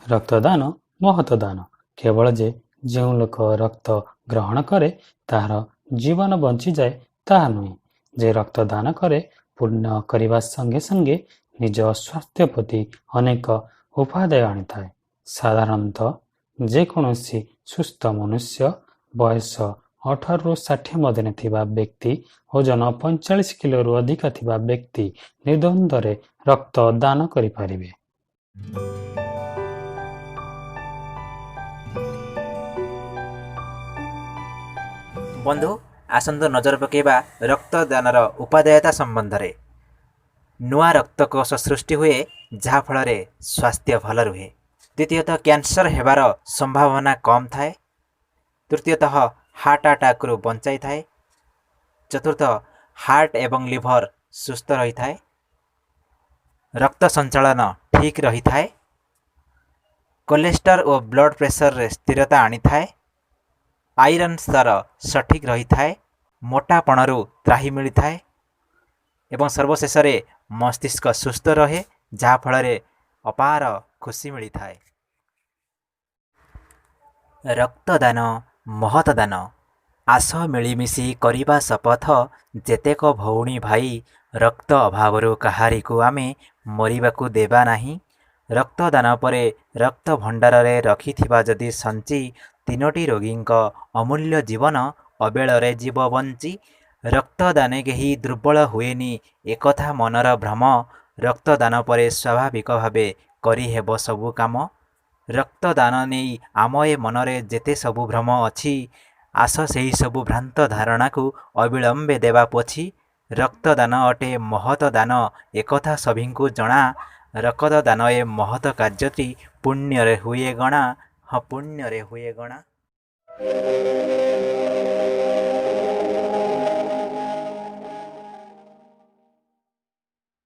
ରକ୍ତଦାନ ମହତ ଦାନ। କେବଳ ଯେ ଯେଉଁ ଲୋକ ରକ୍ତ ଗ୍ରହଣ କରେ ତାହାର ଜୀବନ ବଞ୍ଚିଯାଏ ତାହା ନୁହେଁ, ଯେ ରକ୍ତଦାନ କରେ ପୁଣ୍ୟ କରିବା ସଙ୍ଗେ ସଙ୍ଗେ ନିଜ ସ୍ୱାସ୍ଥ୍ୟ ପ୍ରତି ଅନେକ ଉପାଦେୟ ଆଣିଥାଏ। ସାଧାରଣତଃ ଯେକୌଣସି ସୁସ୍ଥ ମନୁଷ୍ୟ, ବୟସ 18ରୁ 60 ମଧ୍ୟରେ ଥିବା ବ୍ୟକ୍ତି, ଓଜନ 45 କିଲୋରୁ ଅଧିକ ଥିବା ବ୍ୟକ୍ତି ନିର୍ଦ୍ୱନ୍ଦ୍ୱରେ ରକ୍ତ ଦାନ କରିପାରିବେ। ବନ୍ଧୁ, ଆସନ୍ତୁ ନଜର ପକାଇବା ରକ୍ତଦାନର ଉପାଦେୟତା ସମ୍ବନ୍ଧରେ। ନୂଆ ରକ୍ତକୋଷ ସୃଷ୍ଟି ହୁଏ, ଯାହାଫଳରେ ସ୍ୱାସ୍ଥ୍ୟ ଭଲ ରୁହେ। ଦ୍ୱିତୀୟତଃ, କ୍ୟାନ୍ସର ହେବାର ସମ୍ଭାବନା କମ୍ ଥାଏ। ତୃତୀୟତଃ, ହାର୍ଟ ଆଟାକରୁ ବଞ୍ଚାଇଥାଏ। ଚତୁର୍ଥ, ହାର୍ଟ ଏବଂ ଲିଭର ସୁସ୍ଥ ରହିଥାଏ। ରକ୍ତ ସଞ୍ଚାଳନ ଠିକ୍ ରହିଥାଏ। କୋଲେଷ୍ଟ୍ରଲ ଓ ବ୍ଲଡ଼ ପ୍ରେସରରେ ସ୍ଥିରତା ଆଣିଥାଏ। ଆଇରନ୍ ସ୍ତର ସଠିକ୍ ରହିଥାଏ। ମୋଟାପଣରୁ ତ୍ରାହି ମିଳିଥାଏ ଏବଂ ସର୍ବଶେଷରେ ମସ୍ତିଷ୍କ ସୁସ୍ଥ ରହେ, ଯାହାଫଳରେ ଅପାର ଖୁସି ମିଳିଥାଏ। ରକ୍ତଦାନ ମହତ ଦାନ, ଆସ ମିଳିମିଶି କରିବା ଶପଥ। ଯେତେକ ଭଉଣୀ ଭାଇ, ରକ୍ତ ଅଭାବରୁ କାହାରିକୁ ଆମେ ମରିବାକୁ ଦେବା ନାହିଁ। ରକ୍ତଦାନ ପରେ ରକ୍ତ ଭଣ୍ଡାରରେ ରଖିଥିବା ଯଦି ସଞ୍ଚି, ତିନୋଟି ରୋଗୀଙ୍କ ଅମୂଲ୍ୟ ଜୀବନ ଅବେଳରେ ଯିବ ବଞ୍ଚି। ରକ୍ତଦାନେ କେହି ଦୁର୍ବଳ ହୁଏନି, ଏକଥା ମନର ଭ୍ରମ। ରକ୍ତଦାନ ପରେ ସ୍ୱାଭାବିକ ଭାବେ କରିହେବ ସବୁ କାମ। ରକ୍ତଦାନ ନେଇ ଆମ ଏ ମନରେ ଯେତେ ସବୁ ଭ୍ରମ ଅଛି, ଆସ ସେହି ସବୁ ଭ୍ରାନ୍ତ ଧାରଣାକୁ ଅବିଳମ୍ବେ ଦେବା ପୋଛି। ରକ୍ତଦାନ ଅଟେ ମହତ ଦାନ, ଏକଥା ସଭିଙ୍କୁ ଜଣା। ରକ୍ତଦାନ ଏ ମହତ କାର୍ଯ୍ୟଟି ପୁଣ୍ୟରେ ହୁଏ ଗଣା, ହଁ, ପୁଣ୍ୟରେ ହୁଏ ଗଣା।